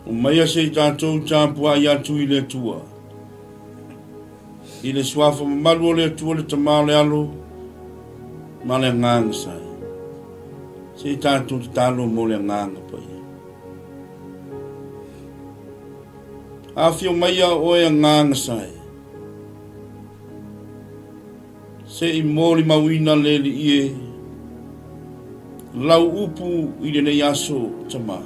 Omaia se i tatou tapuai atu i le Atua. I le suafa mamalu o le Atua le Tama o le Alo ma le Agaga Sai. Se i tatou tatalo mo le Agaga Paia. Afio maia oe Agaga Sai. Se i molimauina le Alii e lau upu i lenei aso, Tama.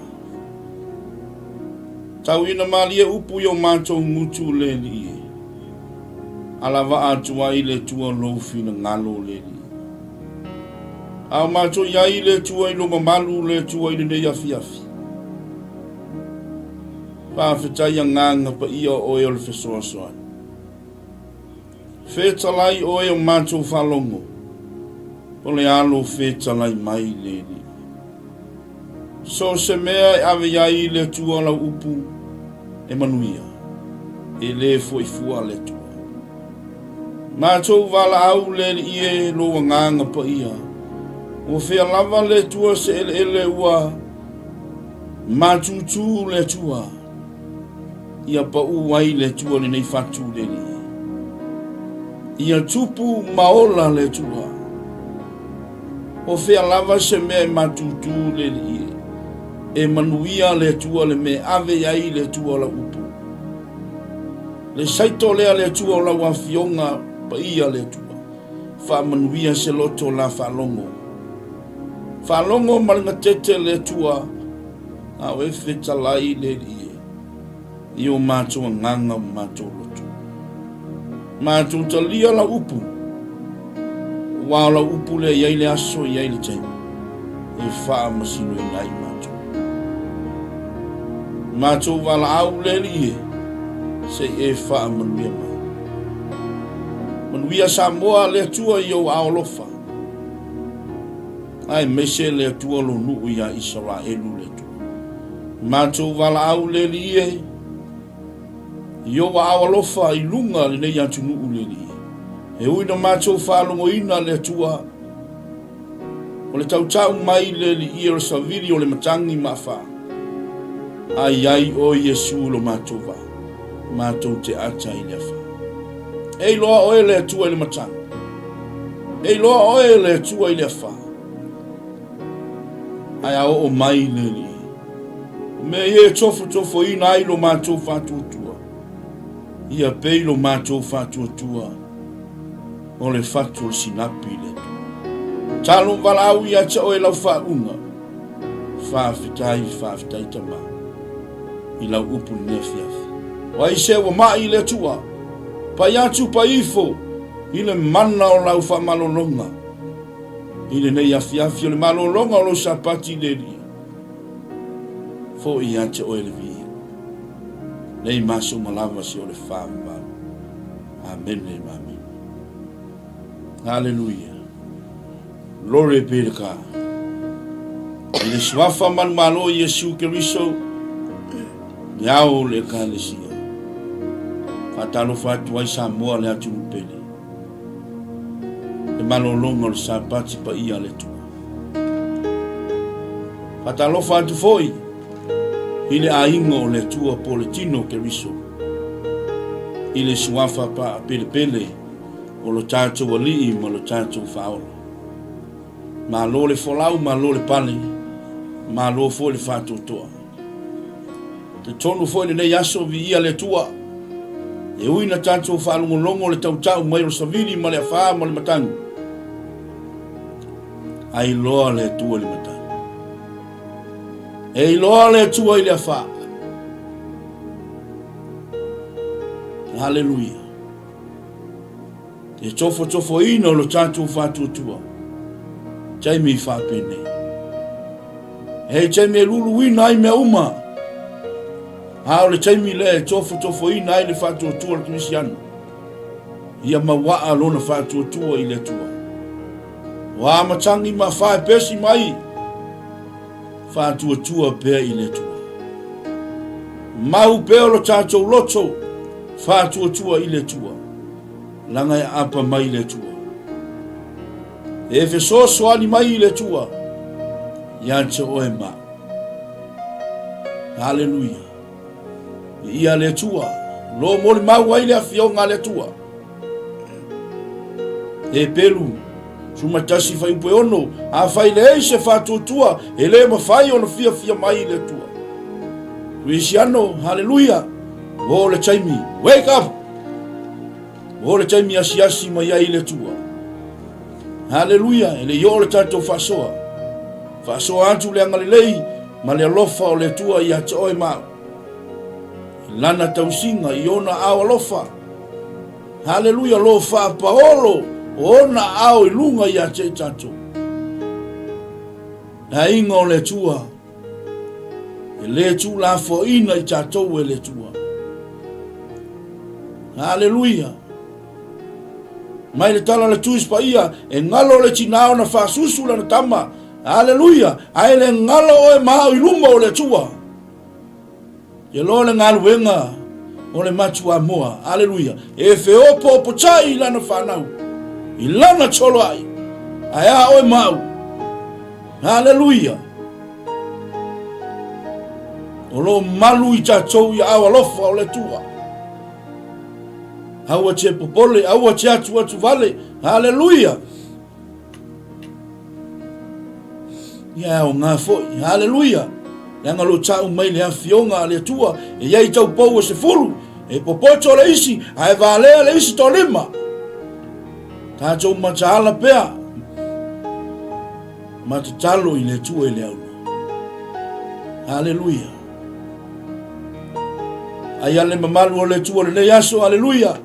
Tauina malie upu i o matou gutu le Alii e. Alavaa atu ai le Atua lou finagalo le Alii. A o matou i ai le Atua i lo mamalu le Atua i lenei afiafi. Faafetai Agaga Paia o oe o le fesoasoani. Fetalai oe o matou faalogo, o le alo fetalai mai le Alii. So o se mea e ave i ai le Atua lau upu e manuia, e le foi fua le Atua. Matou valaau le Alii e lou agaga paia, ua fea lava le Atua se eleele ua matutu le Atua. Ia pau ai le Atua lenei fatu le Alii. Ia tupu ma ola le Atua. O fea lava se mea e matutu le Alii e. E manuia le Atua le mea e ave ai le Atua lau upu. Le saito lea le Atua o lau afioga paia le Atua. Faamanuia se loto la faalogo. Faalogo ma le gatete le Atua. A o e fetalai le Alii e, i o matou agaga ma matou loto. Matou talia lau upu, aua o lau upu lea i ai le aso, i ai le taimi, e faamasinoina ai matou. Matou valaau le Alii e, se i e faamanuia mai. Manuia Samoa le Atua i ou aao alofa. Aemaise le Atua lou nuu ia Isaraelu le Atua. Matou valaau le Alii e, i ou aao alofa i luga lenei atunuu le Alii e. E ui na matou faalogoina le Atua, o le tautau mai le Alii e o le savili o le matagi ma afa. A i ai oe Iesu i lo matou vaa, matou te ata i le afa. E iloa oe le Atua i le matagi. E iloa oe le Atua i le afa. Ae a oo mai le Alii, o mea ia e tofotofoina ai lo matou faatuatua, ia pei lo matou faatuatua o le fatu o le sinapi i le Atua. Talo valaau ia te oe lau faauuga. Faafetai, faafetai Tama i lau upu lenei afiafi. O ai se ua mai i le Atua, pai atu pai ifo i le mana o lau faamalologa i lenei afiafi o le malologa o lou Sapati i le Alii. Foi ia te oe le viiga. Nei ma se uma lava se o le faavavau. Amene ma amene. Haleluia. Glory be to God. I le suafa manumalo o Iesu Keriso, le ao o le Ekalesia. Faatalofa atu ai Samoa le atunuu pele. Le malologa o le Sapati paia a le Atua. Faatalofa atu foi i le aiga o le Atua po o le tino o Keriso. I le suafa paapelepele o lo tatou Alii ma lo tatou Faaola. Malo le folau, malo le pale, malo foi le faatoatoa. Talitonu foi lenei aso, viia le Atua, e ui na tatou faalogologo le tautau mai o le savili ma le afa ma le matagi, a iloa le Atua i le matagi. E iloa le Atua i le afa. Haleluia. Te tofotofoina o lo tatou faatuatua, taimi faapenei. He taimi e luluina ai mea uma, a o le taimi lea e tofotofoina ai le faatuatua o le Kerisiano, ia mauaa lona faatuatua i le Atua. Ua matagi ma afa e pesi mai, faatuatua pea i le Atua. Mau pea o lo tatou loto, faatuatua i le Atua, laga e aapa mai le Atua. E fesoasoani mai i le Atua, ia te oe ma. Haleluia. Viia le Atua, lo molimau ai le afioga a le Atua. Hepelu, 11 fuaiupu e 6, Afai leai se faatuatua, e le mafai ona fiafia mai i le Atua. Kerisiano, haleluia, ua oo le taimi, wake up! Ua oo le taimi asiasi mai ai le Atua. Haleluia, e le i oo le tatou faasoa. Faasoa atu le agalelei ma le alofa o le Atua ia te oe ma au. I lana tausiga i ona ao alofa. Haleluia, lo faapaolo o ona ao i luga ia te i tatou. Le aiga o le Atua, e le tuulafoaina i tatou e le Atua. Haleluia. Mai le tala le Tusi Paia, e galo le tinā ona faasusu lana tama. Haleluia. Ae le galo oe ma au i luma o le Atua. Ia loa le galuega o le matuamoa, aleluia, e feopoopotai i lana fanau, i lana toloai, ae a oe ma au, aleluia, o lo o malu i tatou i aao alofa o le Atua. Aua te popole, aua te atu atu vale, aleluia. Ia e aoga foi. Haleluia! Leaga lo tau mai le afioga a le Atua, e iai tau pou e 10, e popoto le isi, ae valea le isi toalima. Tatou mataala pea, ma tatalo i le Atua i le aula. Haleluia! Ai ale mamalu o le Atua lenei aso, haleluia!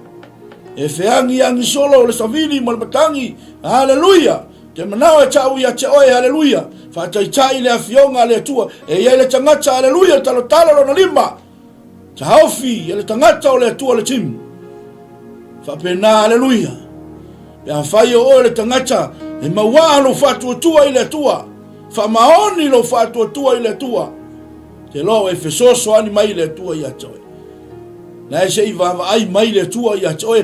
E feagiagi solo le savili ma le matagi, haleluia! Te manao e tau ia te oe, haleluia! Faataitai le afioga a le Atua, e i ai le tagata, haleluia, talotalo lona lima, taofi e le tagata o le Atua le timu. Faapena, haleluia! Pe afai o oe le tagata e mauaa lou faatuatua i le Atua, faamaoni lou faatuatua i le Atua, te loa e fesoasoani mai le Atua ia te oe. La e se i vaavaai mai le Atua ia te oe,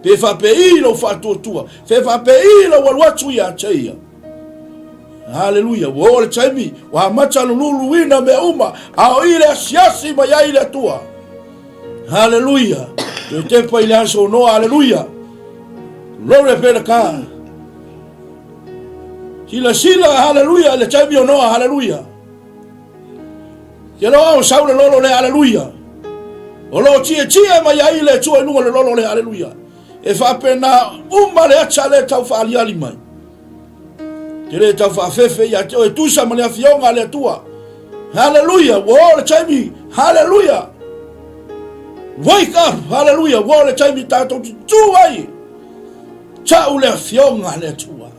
pe faapei lou faatuatua, fe faapei lou alu atu ia te ia. Haleluia, ua oo le taimi, ua amata lululuina mea uma, a o i le asiasi mai ai le Atua. Haleluia, toe tepa i le aso o Noa, haleluia. Glory be to God. Silasila, haleluia, i le taimi o Noa, haleluia. Te loa o sau le lolo lea, aleluia. O lo o tietie mai ai le Atua i luga o le lolo lea, aleluia. E faapena uma le ata le tau faaliali mai. Te le tau faafefe ia te oe tusa ma le afioga a le Atua. Haleluia, ua oo le taimi, haleluia. Wake up, haleluia, ua oo le taimi tatou te tū ai. Tau le afioga a le Atua.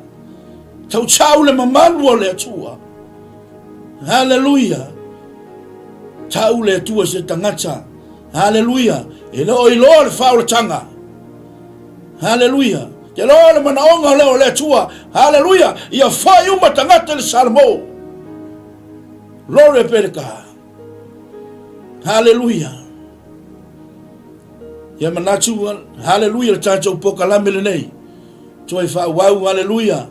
Tau tau le mamalu o le Atua. Haleluia! Tau le Atua se tagata. Haleluia! E le o iloa le faaolataga. Haleluia! Te loa le manaoga o lea o le Atua. Haleluia! Ia fai uma tagata i le Salamo. Glory be to God. Haleluia! Ia manatu, haleluia, le tatou pokalame lenei. Toe faaauau, haleluia.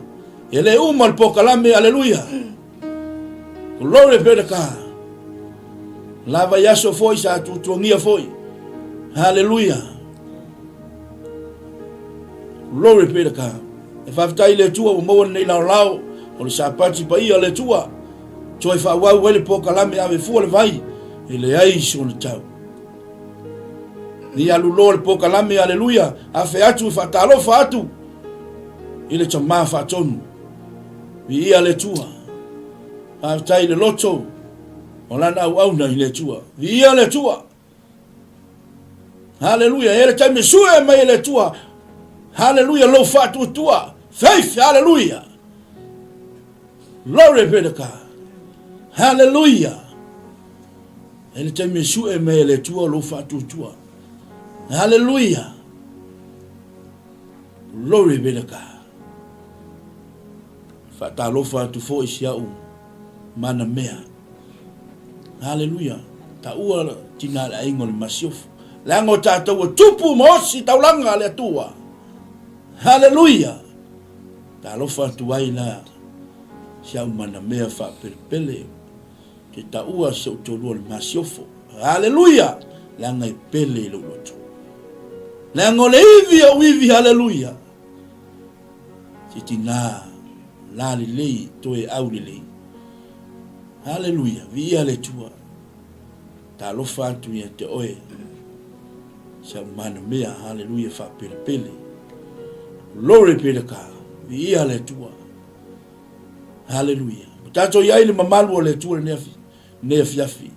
E le uma le pokalame, aleluia. Glory be to God. Lava i aso foi sa tuatuangia foi. Haleluia. Glory be to God. E faafetai i le Atua ua maua lenei laolao o le Sapati paia o le Atua. Toe faaauau ai le pokalame ave fua le vai e leai sona tau. Ni alu loa le pokalame, aleluia, afe atu e faatalofa atu i le Tama Faatonu. Viia le Atua. Faafetai i le loto o lana auauna i le Atua. Viia le Atua. Haleluia. E le taimi e sue mai e le Atua. Haleluia. Lou faatuatua. Faith. Haleluia. Glory be to God. Haleluia. E le taimi e sue mai e le Atua lou faatuatua. Haleluia. Glory be to God. Faatalofa atu foi si au mana mea. Haleluia. Taua tina le aiga o le Masiofo. Leaga o tatou ua tupu ma osi taulaga a le Atua. Haleluia. Talofa atu ai la si au mana mea faapelepele. Te taua si ou toalua o le Masiofo. Haleluia! Leaga e pele i lou loto. Leaga o le ivi o ivi, haleluia. Se tina, la lelei, toe au lelei. Haleluia, viia le Atua. Talofa atu ia te oe. Se au manamea, haleluia, faapelepele. Glory be to God. Viia le Atua. Haleluia. Ua tatou i ai le mamalu o le Atua lenei afi, lenei afiafi.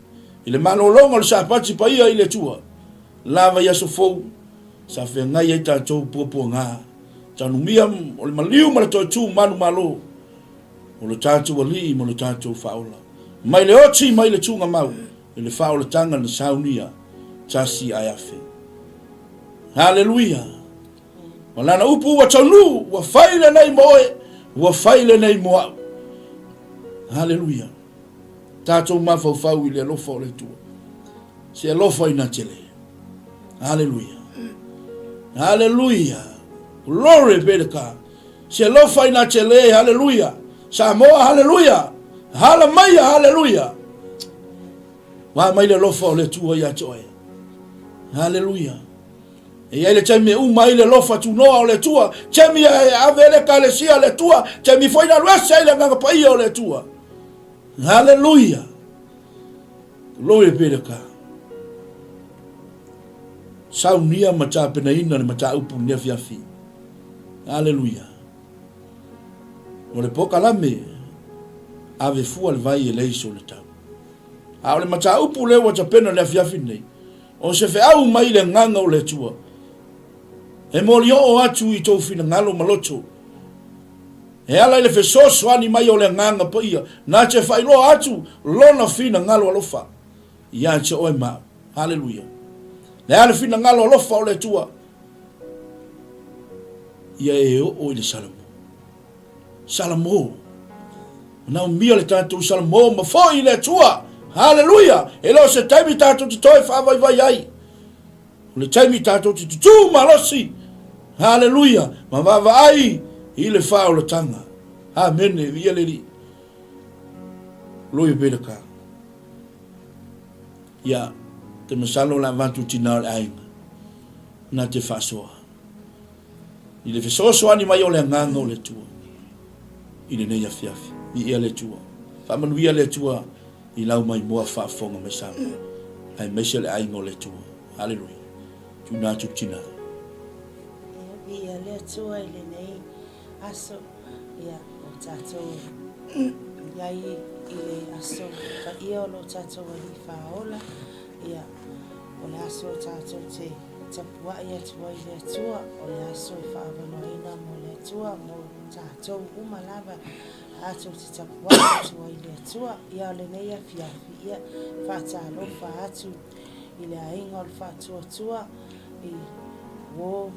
I le malologa o le Sapati paia i le Atua, lava i aso fou, sa feagai ai tatou puapuaga, tanumia o le maliu ma le toetū manumalo o lo tatou Alii ma lo tatou Faaola. Mai le oti mai le tugamau i le faaolataga na saunia tasi ae afe. Haleluia! Ma lana upu ua taunuu, ua fai lenei mo oe, ua fai lenei mo au. Haleluia. Tatou mafaufau i le alofa o le Atua. Se alofa ina tele. Haleluia. Haleluia. Glory be to God. Se alofa ina tele. Haleluia. Samoa, haleluia. Hala maia, haleluia. Wa mai le alofa o le Atua ia te oe. Haleluia. E i ai le taimi e uma ai le alofa tunoa o le Atua, taimi e ave ai le Ekalesia a le Atua, taimi foi na alu ese ai le Agaga Paia o le Atua. Haleluia! Glory be to God. Saunia ma tapenaina le mataupu i lenei afiafi. Haleluia. O le pokalame, ave fua le vai e leai sona tau. A o le mataupu lea ua tapena i le afiafi lenei, O se feau mai le Agaga o le Atua, e molioo atu i tou finagalo ma loto, e ala i le fesoasoani mai o le Agaga Paia, na te faailoa atu Lona finagalo alofa ia te oe ma au. Haleluia! Le a le finagalo alofa o le Atua? Ia e oo i le Salamo. Salamo. Manaomia le tatou Salamo ma foi i le Atua. Haleluia! E le o se taimi tatou te toe faavaivai ai. O le taimi tatou te tutū malosi. Haleluia! Ma vaavaai i le faaolataga. Amene. Viia le Alii. Glory be to God. Ia, te masalo o le avatu tinā o le aiga. Na te faasoa. I le fesoasoani mai o le Agaga o le Atua i lenei afiafi. Viia le Atua. Faamanuia le Atua i lau maimoa faafofoga mai Samoa, aemaise le aiga o le Atua. Haleluia. Tuuina atu le tina. Ia, viia le Atua i lenei aso. Ia, o tatou i ai i le aso paia o lo tatou Alii Faaola. Ia, o le aso tatou te tapuai atu ai i le Atua, o le aso e faaavanoaina mo le Atua, mo tatou uma lava tatou te tapuai atu ai i le Atua. Ia, o lenei afiafi, ia, faatalofa atu i le aiga o le Faatuatua, i uo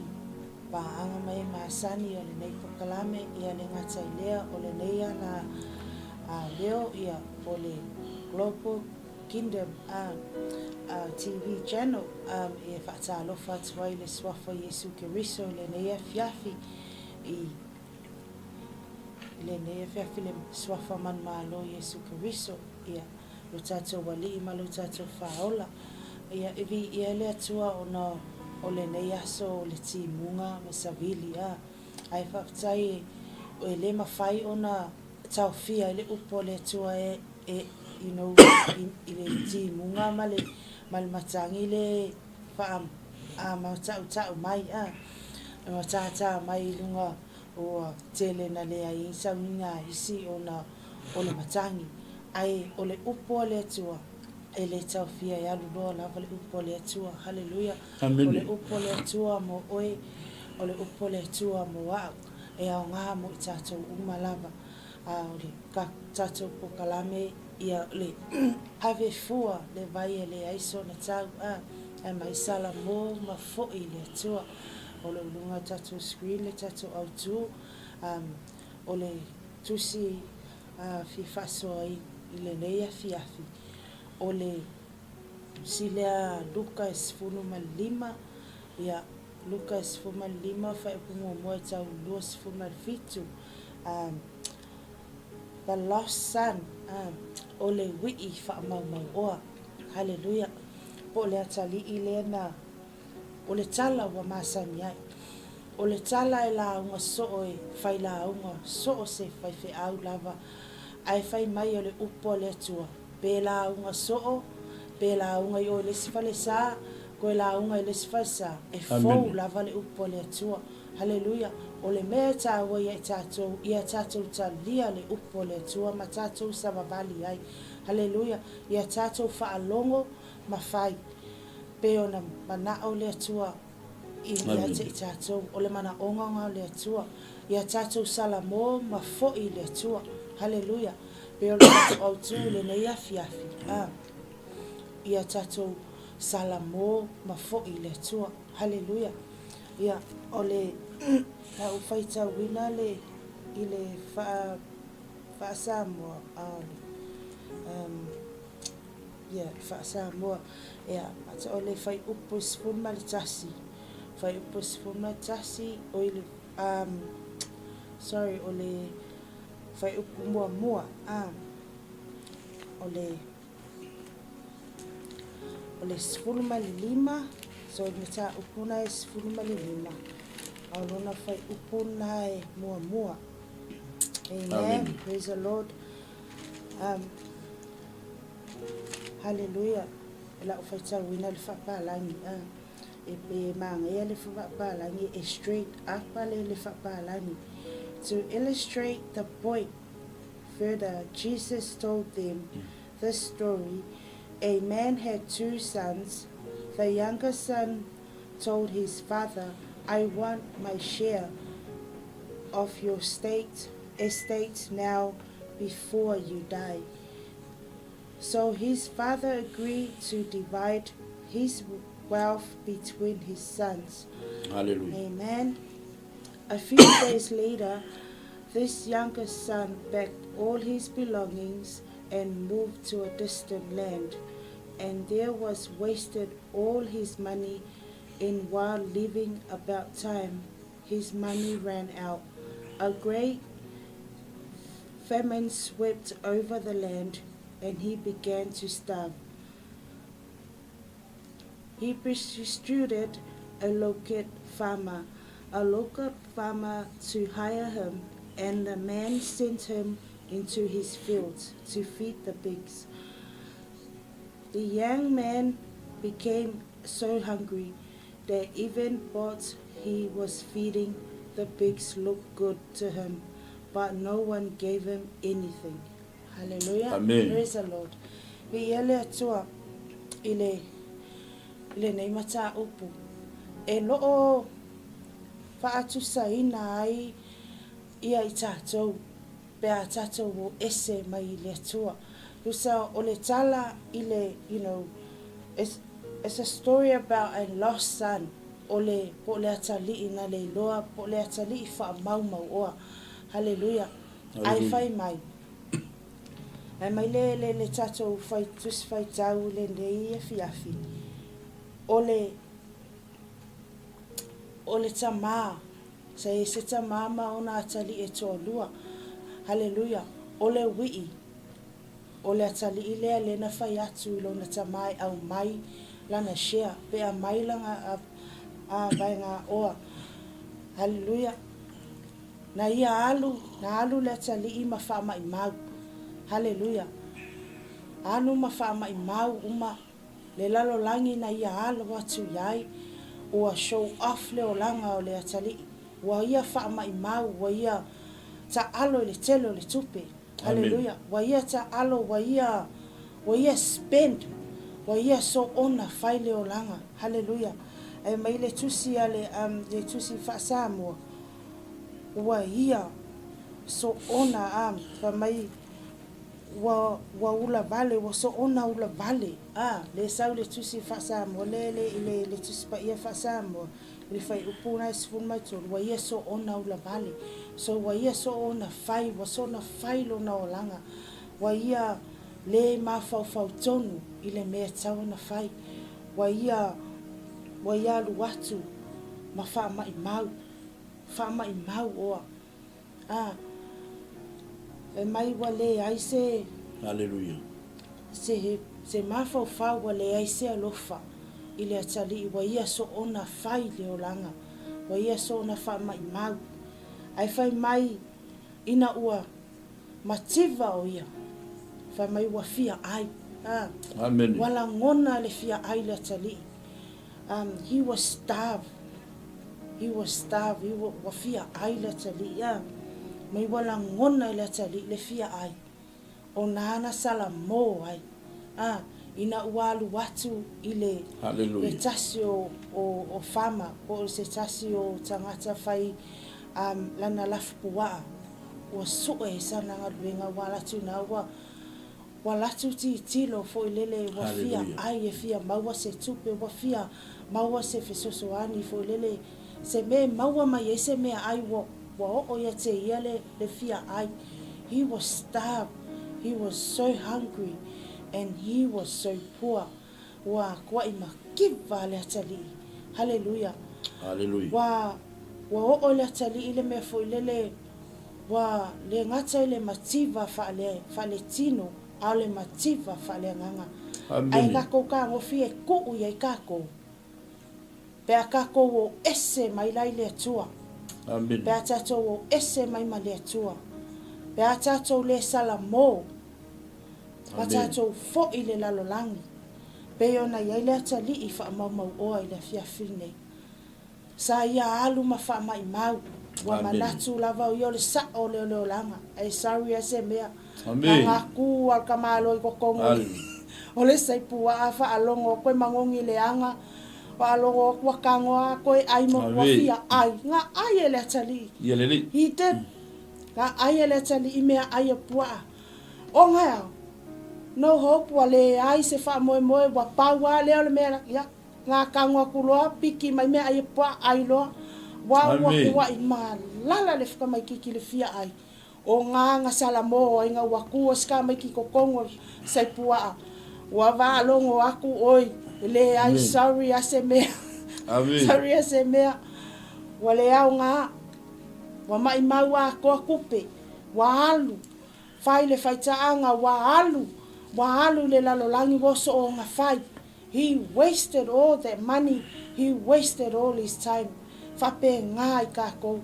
paaga ma e masani o lenei pokalame, ia le gata i lea, o lenei ala a leo, ia, o le Global Kingdom TV Channel e faatalofa atu ai i le Suafa o Iesu Keriso i lenei afiafi i lenei afiafi le Suafa Manumalo o Iesu Keriso ia lo tatou Alii ma lo tatou Faaola ia e viia le Atua ona o lenei aso o le timuga ma savili a ae faafetai e le mafai ona taofia ai le upu a le Atua e e you know i le timuga ma le ma le matagi le faa a matautau mai a e matātā mai i luga ua tele na leai ai sauniga a isi ona o le matagi ae o le upu a le Atua e le taofia e alu loa lava le upu a le Atua haleluia o le upu a le Atua mo oe o le upu a le Atua mo a'u e aoga mo i tatou uma lava A o le tatou pokalame ia le ave fua le vai e leai sona tau a ae mai salamo ma foi i le Atua. O lo o i luga o tatou screen le tatou autu o le tusi fia faasoa i lenei afiafi o le tusi lea Luka e 15 ia Luka e 15 faaiupu muamua e tau 27 The lost son, o le wii faamaumauoa. Haleluia. Po o le atalii lea na, o le tala ua masani ai. O le tala e lauga soo e fai lauga so o se faifeau lava, ae fai mai o le upu a le Atua, pe lauga soo, pe lauga i o i le isi falesa, toe lauga i le isi falesa, e fou lava le upu a le Atua. Haleluia! O le mea e taua ia i tatou, ia tatou talia le upu a le Atua ma tatou savavali ai. Haleluia! Ia tatou faalogo ma fai, pei ona manao le Atua ia te i tatou. O le manaoga lena o le Atua, ia tatou salamo ma foi i le Atua. Haleluia! Pei o le tatou autu i lenei afiafi, a, ia tatou salamo ma foi i le Atua. Haleluia! Ia, o le a ou faitauina le i le faa faa-Samoa, a o le um ia, le faa-Samoa, ia, o le fuaiupu e 11, fuaiupu e 11, oi le um sorry, o le fuaiupu muamua, a, o le O le 15, so le mataupu lena e 15, a o lona fuaiupu lena e muamua. Amen. Amen. Praise the Lord. Um, hallelujah. E lau faitauina le faapalagi. Uh, e, e māngaia le faapalagi e straight up le le faapalagi. To illustrate the point further, Jesus told them this story. A man had two sons. The younger son told his father, I want my share of your state, estate now before you die. So his father agreed to divide his wealth between his sons. Hallelujah. Amen. A few days later, this younger son packed all his belongings and moved to a distant land, and there was wasted all his money in wild living about time his money ran out. A great famine swept over the land, and he began to starve. He pursued a local farmer, a local farmer to hire him, and the man sent him into his fields to feed the pigs. The young man became so hungry that even what he was feeding the pigs looked good to him, but no one gave him anything. Hallelujah. Amen. Praise the Lord. Viia le Atua i le i lenei mataupu e loo faatusaina ai ia i tatou pe a tatou o ese mai i le Atua. Tusa o le tala i le you know it's, it's a story about a lost son o le po o le atalii na le iloa po o le atalii faamaumau oa. Hallelujah. Ai fai mai. Ai mai le, le, le tatou fai, tusi faitau i lenei afiafi, o le, o le tamā, sa i ai se tamā ma ona atalii e toalua. Haleluia. O le ui'i, o le atalii lea lea na fai atu i lona tamā e aumai lana share, pe aumai lana a, a vaegaoa. Haleluia. Na ia alu, na alu le atalii ma faamaimau. Haleluia. Alu ma faamaimau uma le lalolagi na ia alo atu i ai, ua show off le olaga o le atalii. Ua ia faamaimau, ua ia taalo i le tele o le tupe. Haleluia. Ua ia taalo, ua ia, ua ia spend, ua ia soona fai le olaga. Haleluia. Ae mai le tusi a le, um, le tusi faa-Samoa, Ua ia soona a, fai mai ua, ua ula vale, ua soona ula vale a, le sau le tusi faa-Samoa le, le, i le, le Tusi Paia faa-Samoa, i le fuaiupu lena e 13, ua ia soona ula vale. So ua ia soona fai, ua soona fai lona olaga, ua ia le mafaufau tonu i le mea e tatau ona fai, ua ia, ua ia alu atu ma faamaimau. Faamaimau oa. A, fai mai ua leai se. Aleluia. Se. Se mafaufau ua leai se alofa i le atalii ua ia soona fai le olaga, ua ia soona faamaimau. Ae fai mai ina ua mativa o ia, fai mai ua fia ai. A, Amene. ua lagona le fia ai le atalii. Um, he was starved. He was starved. He wa, ua fia ai le atalii. A, mai ua lagona e le atalii le fia ai. O nāna Salamō ai, ā, ina ua alu atu i le, le tasi o, o, o farmer, po o se tasi o tagata fai, um, lana lafupuaʻa, ua suʻe i sana galuega, ua ala atu inā, ua, ua ala atu tilotilo foi lele, ua fia ʻai e fia maua se tupe, ua fia maua se fesoasoani foi lele, se mea e maua mai ai se meaʻai, ua, ua oo ia te ia le, le fia ʻai. He was starved, he was so hungry and he was so poor. Ua kuaʻi makiwa le atalii. Haleluia. Haleluia. Ua, ua oo le atalii i le mea foi lele, ua le gata i le mativa faale, faaletino, a o le mativa faaleagaga. Amene. Ae kakou kagofi e kuu iai kakou. Pe a tatou o ese mai la i le Atua. Amene. Pe a tatou o ese mai ma le Atua. Pe a tatou le salamo. Ma tatou foi i le lalolagi. Pei ona i ai le atalii faamaumauoa i le afiafi lenei. Sa ia alu ma faamaimau. Ua manatu lava o ia o le sa'o lea o le olaga. Ae sorry a se mea. Amene. Nga ku a ka malo i kokongo o le saipuaa faalogo koe magogi leaga faalogo ua kagoa koe ai mo ua fia ai nga ai e le atalii Ia lelei. he did nga ai e le atalii mea ai a puaa o nga ao no hope ua leai se faamoemoe ua pau a lea o le mea ia nga kago aku loa piki mai mea ai a puaa ai loa ua ua kuai malala le fukamaikiki le fia ai O ngā Salamo ai nga ua kua ska mai ki kokongo sai puaa. Ua vaalogo aku oi le ai sorry a se mea. Sorry a se mea. Ua le ao ngā. Ua mai mau a koa kupe. Ua alu. Fai le faitaanga ua alu. Ua alu le lalolagi ua so o nga fai. He wasted all that money, he wasted all his time. Faapegā i kākou.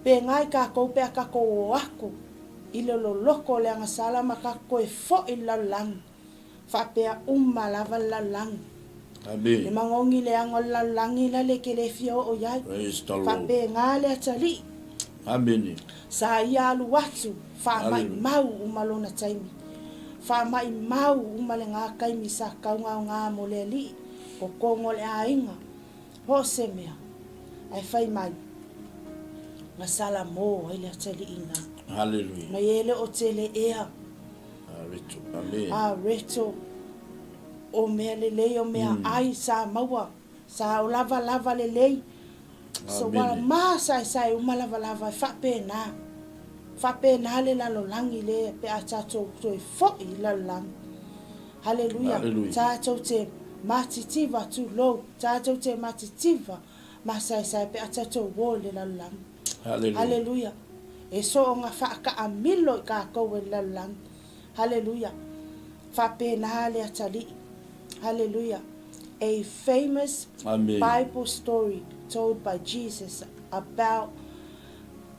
Pēngā i kākou pe a kākou o aku i le loloko o le agasala ma kākou e foʻi i le lalolagi. Faapea uma lava le lalolagi. Amen. Le magogi leaga o le lalolagi la le ke le fia oo i ai. Praise the Lord. Faapegā le atalii. Amene. Sa ia alu atu, faamaimau uma lona taimi. Faamaimau uma le ngā kaimi sa kaugaogā mo le alii, ko kongo le aiga, ho se mea, ae fai mai, nga Salamo ai le atalii na. Hallelujah. Mai e le o tele ea. A reto. Amen. A reto o mea lelei o mea ai sa maua, sa o lava lava lelei. So ua masaesae uma lavalava e faapena, faapena le lalolagi le pe a tatou toe foʻi i lalolagi. Haleluia! Tatou te matitiva, tulou, tatou te matitiva masaesae pe a tatou o i le lalolagi. Haleluia! E soonga faakaamilo i kakou e le lalolagi. Haleluia! Faapena le atalii. Haleluia! A famous Amen. Bible story told by Jesus about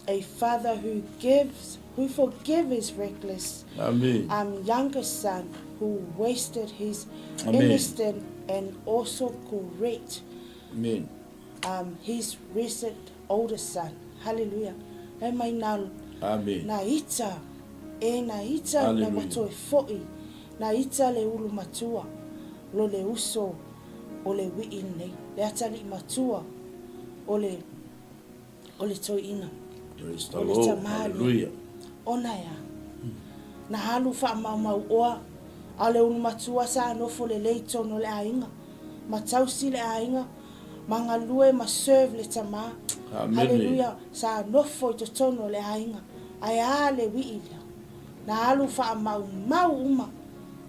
a father who gives, who forgive his reckless Amen. um, younger son who wasted his Amen. innocent and also correct Amen. um, his recent older son. Hallelujah. E mai nā, Amen. nā ita, e nā ita na Hallelujah. watoe foʻi, nā ita le ulu matua, lo le uso o le wii nei, le atalii matua o le, o le toeaina, Praise the o le Lord. tamā lea. Hallelujah. Ona ea, na alu faamaumauoa, a o le ulu matua sa nofo lelei i totonu o le aiga, ma tausi le aiga, ma galue ma serve le tamā. Amene. Hallelujah. Sa nofo i totonu o le aiga, ae a le wii lea. Na alu faamaumau uma,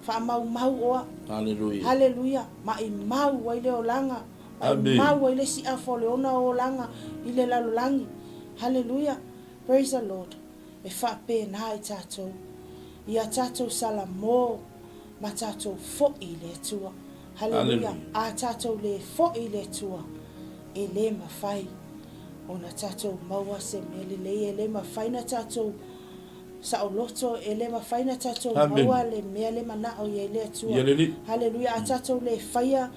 faamaumau oa. Hallelujah. Hallelujah. Maimau ai le olaga, Amen. maimau ai le siafa o le ona olaga i le lalolagi. Hallelujah. Praise the Lord. E faapena i tatou. Ia tatou salamo. Ma tatou foi i le Atua. Haleluia! A tatou le foi i le Atua, e le mafai ona tatou maua se mea lelei, e le mafai ona tatou saoloto, e le mafai ona tatou maua le mea le manao i ai le Atua. Haleluia! A tatou le faia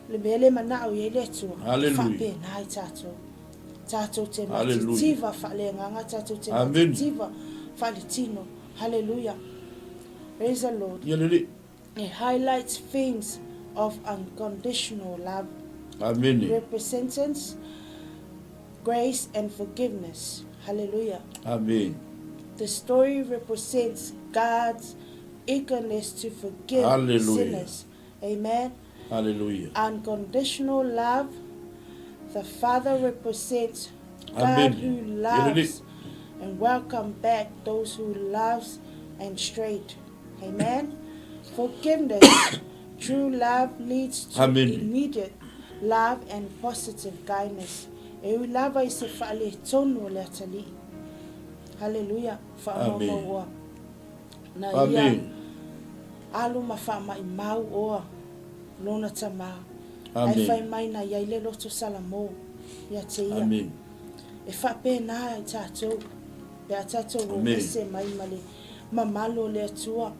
le mea le manao i ai le Atua, e faapena i tatou. Tatou te matitiva faaleagaga, tatou te matitiva faaletino. Haleluia! Praise the Lord. Ia lelei. It highlights themes of unconditional love. Amene. Repentance, grace and forgiveness. Hallelujah. Amen. The story represents God's eagerness to forgive Hallelujah. sinners. Amen. Hallelujah. Unconditional love. The Father represents God Amen. who Ia lelei. loves and welcome back those who loves and strayed. Amen. Forgiveness. True love leads to Amen. immediate love and positive guidance. E ui lava i se faaletonu o le atalii. Hallelujah. Amen. Faamaumau oa. Na ia Amen. alu ma faamaimau oa lona tama. Ae Amen. fai mai na iai le loto salamo ia te ia. Amen. E faapena i tatou, pe a tatou o Amen. ese mai ma le mamalu o le Atua.